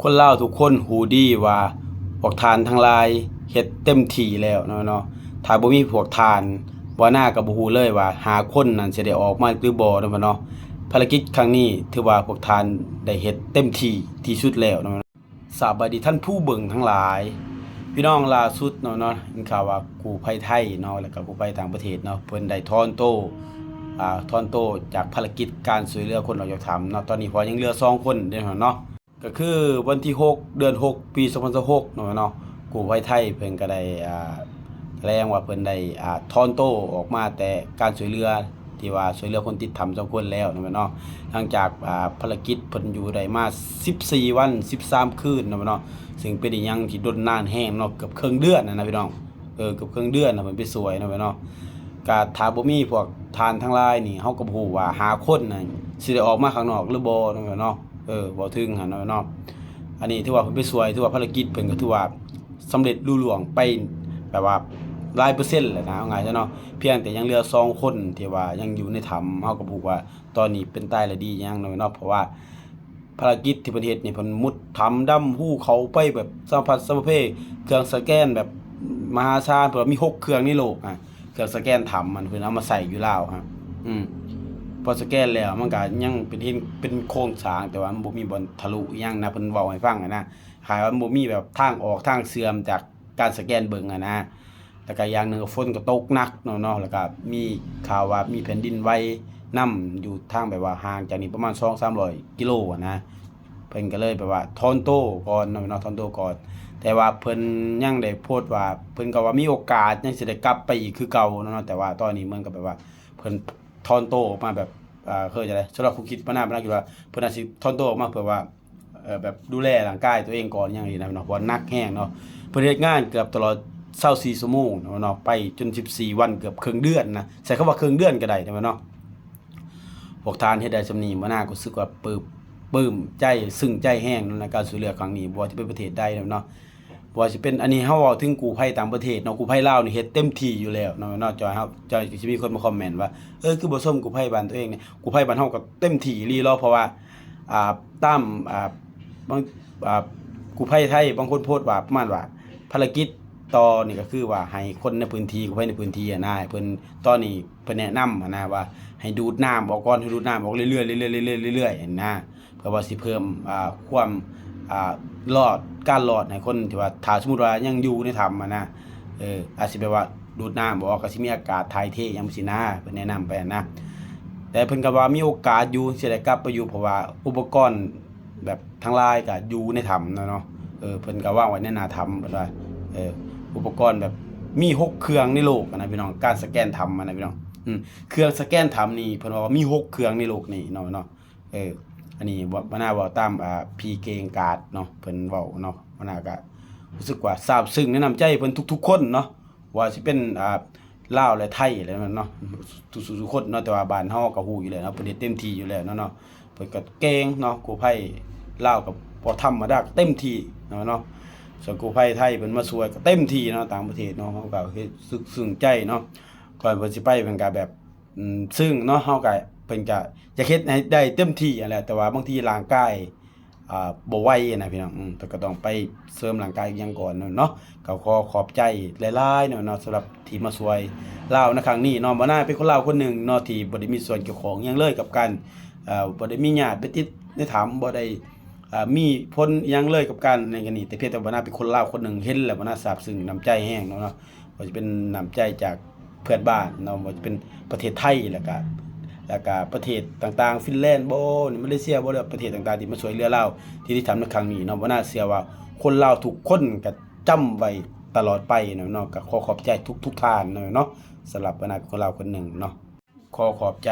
ຄົນລາວທຸກຄົນຮູ້ດີວ່າພວກທ່ານທັງຫຼາຍເຮັດເຕັມທີ່ແລ້ວເນາະ ເນາະ. ຖ້າບໍ່ມີພວກທ່ານ ບ່າວນາກໍບໍ່ຮູ້ເລີຍວ່າຫ້າຄົນນັ້ນຊິໄດ້ອອກມາຫຼືບໍ່ເນາະ ເນາະ. ພາລະກິດຄັ້ງນີ້ຖືວ່າພວກທ່ານໄດ້ເຮັດເຕັມທີ່ທີ່ສຸດແລ້ວເນາະ. ສະບາຍດີທ່ານຜູ້ເບິ່ງທັງຫຼາຍ. ພີ່ນ້ອງ ລ່າສຸດເນາະ ເນາະ ໄດ້ຍິນຂ່າວວ່າກູ້ໄພໄທເນາະ ແລ້ວກໍກູ້ໄພຕ່າງປະເທດເນາະ ເພິ່ນໄດ້ຖອນໂຕ ອາ ຖອນໂຕຈາກພາລະກິດການຊ່ວຍເຫຼືອຄົນອອກຈາກຖ້ຳເນາະ. ຕອນນີ້ເພາະຍັງເຫຼືອສອງຄົນເດ້ເນາະ ເນາະ. ກໍຄືວັນທີຫົກ ເດືອນຫົກ ປີສອງພັນຊາວຫົກເນາະ ເນາະ ກູ້ໄພໄທເພິ່ນກໍໄດ້ ອາ ຖະແຫຼງວ່າເພິ່ນໄດ້ ອາ ຖອນໂຕອອກມາແຕ່ການຊ່ວຍເຫຼືອ ທີ່ວ່າຊ່ວຍເຫຼືອຄົນຕິດຖ້ຳສອງຄົນແລ້ວເນາະ ເນາະ. ຫຼັງຈາກ ອາ ພາລະກິດເພິ່ນຢູ່ໄດ້ມາສິບສີ່ວັນ ສິບສາມຄືນເນາະ ເນາະ ຊຶ່ງເປັນອີ່ຫຍັງທີ່ດົນນານແຮງເນາະ ເກືອບເຄິ່ງເດືອນນະ ນະ ພີ່ນ້ອງ ເອີ ເກືອບເຄິ່ງເດືອນນະ ເພິ່ນໄປຊ່ວຍເນາະ ເນາະ. ກະຖ້າບໍ່ມີພວກທ່ານທັງຫຼາຍນີ້ ເຮົາກໍບໍ່ຮູ້ວ່າຫ້າຄົນນັ້ນຊິໄດ້ອອກມາຂ້າງນອກຫຼືບໍ່ເນາະ ເນາະ. ເອີ ເວົ້າເຖິງຫັ້ນເນາະ ເນາະ ອັນນີ້ຖືວ່າເພິ່ນໄປຊ່ວຍ ຖືວ່າພາລະກິດເພິ່ນກໍຖືວ່າສຳເລັດລຸລ່ວງໄປແບບວ່າຫຼາຍເປີເຊັນແລ້ວນະ ເອົາງ່າຍຊະເນາະ. ພຽງແຕ່ຍັງເຫຼືອສອງຄົນທີ່ວ່າຍັງຢູ່ໃນຖ້ຳ ເຮົາກໍບໍ່ຮູ້ວ່າຕອນນີ້ເປັນຕາຍແລ້ວດີຫຍັງເນາະ ເນາະ ເພາະວ່າ ພາລະກິດທີ່ເພິ່ນເຮັດນີ້ ເພິ່ນມຸດຖ້ຳ ດຳຮູເຂົ້າໄປແບບສາລະພັດສາລະເພ ເຄື່ອງສະແກນແບບມະຫາສານ ເພິ່ນວ່າມີຫົກເຄື່ອງໃນໂລກ ອາ ເຄື່ອງສະແກນຖ້ຳ ອັນເພິ່ນເອົາມາໃຊ້ຢູ່ລາວ ອາ ອືມ ພໍສະແກນແລ້ວມັນກະຍັງເປັນເຫັນເປັນໂຄງສ້າງ ແຕ່ວ່າມັນບໍ່ມີບ່ອນທະລຸອີ່ຫຍັງນະ ເພິ່ນເວົ້າໃຫ້ຟັງຫັ້ນນະ ຄ້າຍວ່າມັນບໍ່ມີແບບທາງອອກທາງເຊື່ອມຈາກການສະແກນເບິ່ງຫັ້ນນະ. ແລ້ວກະຢ່າງໜຶ່ງ ຝົນກໍຕົກໜັກເນາະ ເນາະ ແລ້ວກະມີຂ່າວວ່າມີແຜ່ນດິນໄຫວນຳ ຢູ່ທາງແບບວ່າຫ່າງຈາກນີ້ປະມານສອງສາມຮ້ອຍກິໂລຫັ້ນນະ. ເພິ່ນກໍເລີຍແບບວ່າຖອນໂຕກ່ອນເນາະ ເນາະ ຖອນໂຕກ່ອນ. ແຕ່ວ່າເພິ່ນຍັງໄດ້ໂພສວ່າ ເພິ່ນກໍວ່າມີໂອກາດຍັງຊິໄດ້ກັບໄປອີກຄືເກົ່າເນາະ ເນາະ ແຕ່ວ່າຕອນນີ້ເໝືອນກັບແບບວ່າເພິ່ນຖອນໂຕອອກມາແບບ ເອີ ຄືຈັ່ງໃດ ສຳລັບຄວາມຄິດ ບ່າວນາ ບ່າວນາຄິດວ່າເພິ່ນອາດຊິຖອນໂຕອອກມາເພື່ອວ່າ ເອີ ແບບດູແລຮ່າງກາຍຕົວເອງກ່ອນຫຍັງຊີ້ນະເນາະ ເພາະວ່າໜັກແຮງເນາະ. ເພິ່ນເຮັດງານເກືອບຕະຫຼອດຊາວສີ່ຊົ່ວໂມງເນາະ ເນາະ ໄປຈົນສິບສີ່ວັນ ເກືອບເຄິ່ງເດືອນນະ ໃຊ້ຄຳວ່າເຄິ່ງເດືອນກໍໄດ້ນະເນາະ. ພວກທ່ານເຮັດໄດ້ສ່ຳນີ້ ບ່າວນາກໍຮູ້ສຶກວ່າປຶ້ມ ປຶ້ມໃຈ ຊຶ້ງໃຈແຮງເນາະ ໃນການຊ່ວຍເຫຼືອຄັ້ງນີ້ ບໍ່ວ່າຈະເປັນປະເທດໃດເນາະ ເນາະ. ບໍ່ວ່າຊິເປັນ ອັນນີ້ເຮົາເວົ້າເຖິງກູ້ໄພຕ່າງປະເທດເນາະ ກູ້ໄພລາວນີ້ເຮັດເຕັມທີ່ຢູ່ແລ້ວເນາະ ເນາະ. ຈອຍເຮົາ ຈອຍຊິມີຄົນມາຄອມເມັນວ່າ ເອີ ຄືບໍ່ຊົມກູ້ໄພບ້ານຕົວເອງນີ້ ກູ້ໄພບ້ານເຮົາກໍເຕັມທີ່ອີ່ຫຼີເນາະ ເພາະວ່າ ອ່າ ຕາມ ອ່າ ບາງ ອ່າ ກູ້ໄພໄທບາງຄົນໂພສວ່າປະມານວ່າ ພາລະກິດຕໍ່ນີ້ກໍຄືວ່າໃຫ້ຄົນໃນພື້ນທີ່ ກູ້ໄພໃນພື້ນທີ່ຫັ້ນນະ ໃຫ້ເພິ່ນ ຕອນນີ້ເພິ່ນແນະນຳຫັ້ນນະວ່າ ໃຫ້ດູດນ້ຳອອກກ່ອນ ໃຫ້ດູດນ້ຳອອກເລື້ອຍໆ ເລື້ອຍໆ ເລື້ອຍໆ ຫັ້ນນະ ເພື່ອວ່າຊິເພີ່ມ ອ່າ ຄວາມ ອ່າ ລອດ ການລອດໃຫ້ຄົນທີ່ວ່າ ຖ້າສົມມຸດວ່າຍັງຢູ່ໃນຖ້ຳຫັ້ນນະ ເອີ ອາດຊິແບບວ່າດູດນ້ຳອອກ ກໍຊິມີອາກາດຖ່າຍເທຫຍັງຊີ້ນະ ເພິ່ນແນະນຳໄປຫັ້ນນະ. ແຕ່ເພິ່ນກໍວ່າມີໂອກາດຢູ່ ຊິໄດ້ກັບໄປຢູ່ ເພາະວ່າອຸປະກອນແບບທັງຫຼາຍກໍຢູ່ໃນຖ້ຳເນາະ ເນາະ. ເອີ ເພິ່ນກໍວາງໄວ້ໃນໜ້າຖ້ຳ ເພິ່ນວ່າ ເອີ ອຸປະກອນແບບມີຫົກເຄື່ອງໃນໂລກຫັ້ນນະ ພີ່ນ້ອງ ການສະແກນຖ້ຳຫັ້ນນະ ພີ່ນ້ອງ. ອືມ ເຄື່ອງສະແກນຖ້ຳນີ້ ເພິ່ນວ່າມີຫົກເຄື່ອງໃນໂລກນີ້ເນາະ ເນາະ. ເອີ ອັນນີ້ ບ່າວນາເວົ້າຕາມ ອ່າ ພີ່ເກງກາດເນາະ ເພິ່ນເວົ້າເນາະ. ບ່າວນາກໍຮູ້ສຶກວ່າຊາບຊຶ້ງໃນນ້ຳໃຈເພິ່ນທຸກໆຄົນເນາະ ວ່າຊິເປັນ ອ່າ ລາວ ແລະ ໄທແຫຼະເນາະ ທຸກໆຄົນເນາະ. ແຕ່ວ່າບ້ານເຮົາກໍຮູ້ຢູ່ແລ້ວເນາະ ເພິ່ນເຮັດເຕັມທີ່ຢູ່ແລ້ວເນາະ ເນາະ. ເພິ່ນກໍເກັ່ງເນາະ ກູ້ໄພລາວກໍບໍ່ທຳມະດາ ກໍເຕັມທີ່ເນາະ ເນາະ. ສ່ວນກູ້ໄພໄທເພິ່ນມາຊ່ວຍກໍເຕັມທີ່ເນາະ ຕ່າງປະເທດເນາະ ເຮົາກໍເຮັດຊຶ້ງ ຊຶ້ງໃຈເນາະ. ກ່ອນເພິ່ນຊິໄປເພິ່ນກໍແບບ ອືມ ຊຶ້ງເນາະ ເຮົາກໍ ເພິ່ນກໍຢາກເຮັດໃຫ້ໄດ້ເຕັມທີ່ຫັ້ນແຫຼະ ແຕ່ວ່າບາງທີຮ່າງກາຍ ອ່າ ບໍ່ໄຫວນະ ພີ່ນ້ອງ. ອືມ ເພິ່ນກໍຕ້ອງໄປເສີມຮ່າງກາຍອີ່ຫຍັງກ່ອນເນາະ. ກໍຂໍຂອບໃຈຫຼາຍໆເນາະ ເນາະ ສຳລັບທີ່ມາຊ່ວຍລາວໃນຄັ້ງນີ້ເນາະ. ບ່າວນາເປັນຄົນລາວຄົນໜຶ່ງເນາະ ທີ່ບໍ່ໄດ້ມີສ່ວນກ່ຽວຂ້ອງຫຍັງເລີຍກັບການ ເອີ ບໍ່ໄດ້ມີຍາດໄປຕິດໃນຖ້ຳ ບໍ່ໄດ້ ເອີ ມີຜົນຫຍັງເລີຍກັບການໃນຄັ້ງນີ້ ແຕ່ພຽງແຕ່ບ່າວນາເປັນຄົນລາວຄົນໜຶ່ງ ເຫັນແລ້ວບ່າວນາຊາບຊຶ້ງນ້ຳໃຈແຮງເນາະ ເນາະ. ບໍ່ວ່າຈະເປັນນ້ຳໃຈຈາກເພື່ອນບ້ານເນາະ ບໍ່ວ່າຈະເປັນປະເທດໄທ ແລ້ວກະ ແລ້ວກະປະເທດຕ່າງໆ ຟິນແລນບໍ ມາເລເຊຍບໍ ຫຼືປະເທດຕ່າງໆ ທີ່ມາຊ່ວຍເຫຼືອລາວທີ່ໄດ້ທຳໃນຄັ້ງນີ້ເນາະ. ບ່າວນາເຊື່ອວ່າຄົນລາວທຸກຄົນກະຈຳໄວ້ຕະຫຼອດໄປເນາະ ເນາະ. ກະຂໍຂອບໃຈທຸກໆທ່ານເນາະ ເນາະ ສຳລັບບ່າວນາເປັນຄົນລາວຄົນໜຶ່ງເນາະ. ຂໍຂອບໃຈ